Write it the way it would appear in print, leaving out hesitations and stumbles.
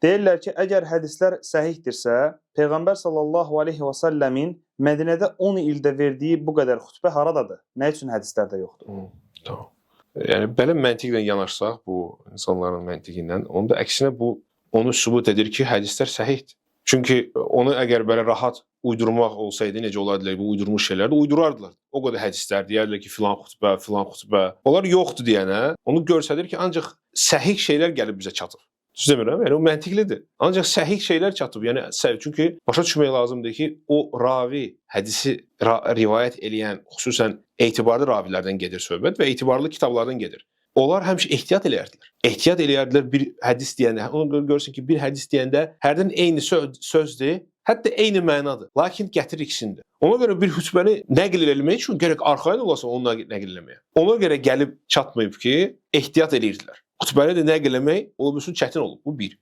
Deyirlər ki, əgər hədislər səhihdirsə, Peyğəmbər sallallahu əleyhi və səlləmin Mədinədə 10 ildə verdiyi bu qədər xutbə haradadır? Nə üçün hədislərdə yoxdur? Tamam. Yəni belə məntiqlə yanaşsaq bu insanların məntiqi ilə, onda əksinə bu onu sübut edir ki, hədislər səhihdir. Çünki onu əgər belə rahat uydurmaq olsaydı, necə olardılar bu uydurmuş şeyləri də uydurardılar. O qədər hədislər deyərdilər ki, filan xutbə, filan xutbə. Onlar yoxdur deyənə, onu göstərir ki, ancaq səhih şeylər gəlib bizə çatır. Düz demirəm? Yəni o məntiqlidir. Ancaq səhih şeylər çatıb. Yəni çünki başa düşmək lazımdır ki, o ravi hədisi rivayət eləyən, xüsusən etibarlı ravilərdən gedir söhbət və etibarlı kitablardan gedir. Onlar həmişə ehtiyat eləyərdilər. Ehtiyat eləyərdilər bir hədis deyəndə. Ona görə görürsən ki, bir hədis deyəndə hərdən eyni sözdür, hətta eyni mənadır. Lakin gətirir ikisini də. Ona görə bir xütbəni nəql eləmək üçün gərək arxayın olasan onu nəql eləməyə. Ona görə gəlib çatmayıb ki, ehtiyat eləyirdilər. Xütbəni də nəql eləmək ola bilsin çətin olub. Bu bir.